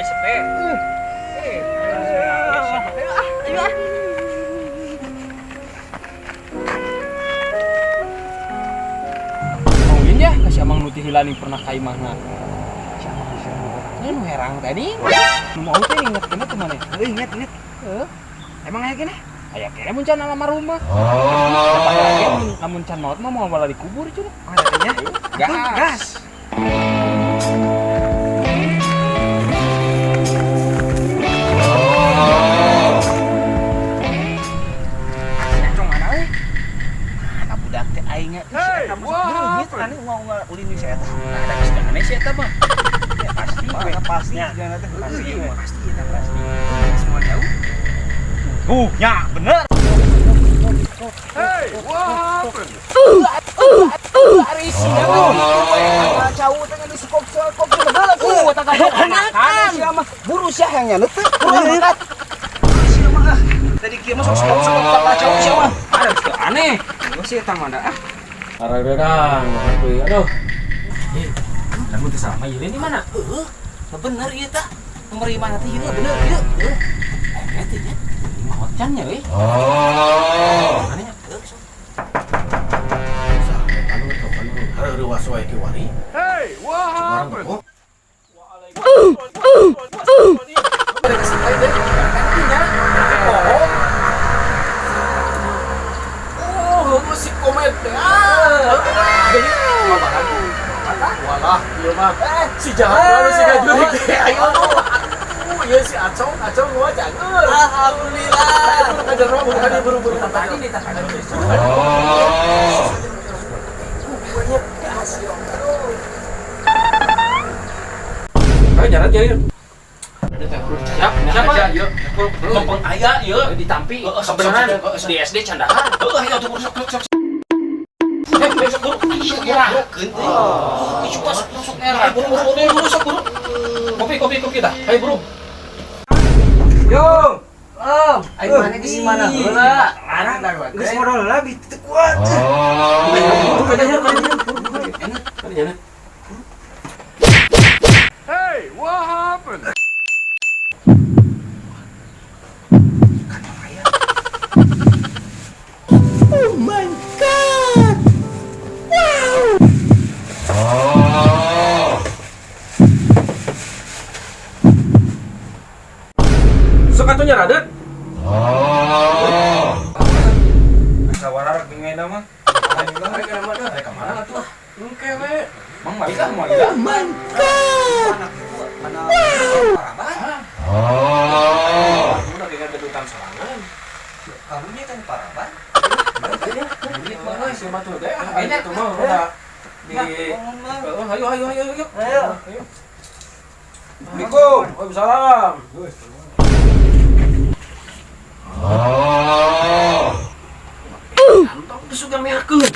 SP. Ayo ah, ayo ah. Mungkin ya kasih amang nu ti heula nih pernah ka imahna. Si amang si amang. Nya nu herang tadi. Nu mau teh inget keneh tuh maneh. Heuh, inget inget. Heuh. Emang aya keneh? Aya keneh mun can almarhum mah. Oh. Lamun can maot mah moal bala dikubur cenah. Oh, eta nya. Gas. Gas. Si Acong mana euy? Mana budak teh aing nya. Hey, Eta mah what leungit aneh unggal-unggal ulin jeung si eta. Nah, ada geus aneh si eta mah. Ya, pasti we. Pasti Ya. jangan teh. Pasti, Heuh, we. pasti eta pasti. Semua jauh. Nya bener. Hey, what happened? Ari sia mah gitu we. Cau teh geus kok-kok heula tuh. Eta kan Sia mah buru sia yang nya teu. Buru angkat. Sia mah ah. Tadi kieu mah sok sok sok kacau sia mah. Ada geus aneh. Gua sih eta mah da ah. Aradadang, aduh. Eh, lamun teu salah mah ieu di mana? Heeh. Bener ieu tah. Nomor imah teh ieu bener ieu. Heuh. Eta teh nya. Maot can nya euy. Oh. Aneh. Hareurewas wae ki wari. Hey, what happened? Oh, Oh, si komet teh. Ah. Jadi walah ieu mah. Si jahat baru si gajurik teh. Ayo. Atuh, ieu si Acong, Acong gua cager. Alhamdulillah. Kajar mah bukan dia buru-buru Tadi di tadi. Oh. Ayo jalan jadi. Siap, siapa? Yuk. Mumpung aya ieu. Ditampi. Heeh, sok, Kebenaran sok, sok, sok. di SD candahan. Heuh, ayo atuh buru sok sok sok. Eh, sok buru. Era. Keun teh. Isu masuk masuk era. Buru buru buru buru sok buru. Kopi kopi kopi dah. Ayo buru. Yo. Om, aing mana geus mana heula. Mana Geus modal lagi teu kuat. Oh. Kadinya. Hey, what happened? Oh. Sok atuh nya Raden. Oh. Asa warar bingai mah. Ayo ka mana? Ayo ka mana atuh? Engke we. Mang balik ah, moal ah. Mana paraban? Oh. Udah kayak gedutan sorangan. Karunya kan paraban. Duit mah si mah tuh deh. Ayo, Ayo tuh mah udah di Ngomong mah. Heeh, ayo ayo ayo ayo. Ayo. Ayo. Assalamualaikum. Waalaikumsalam. Oh. Kantong geus sugan meakeun.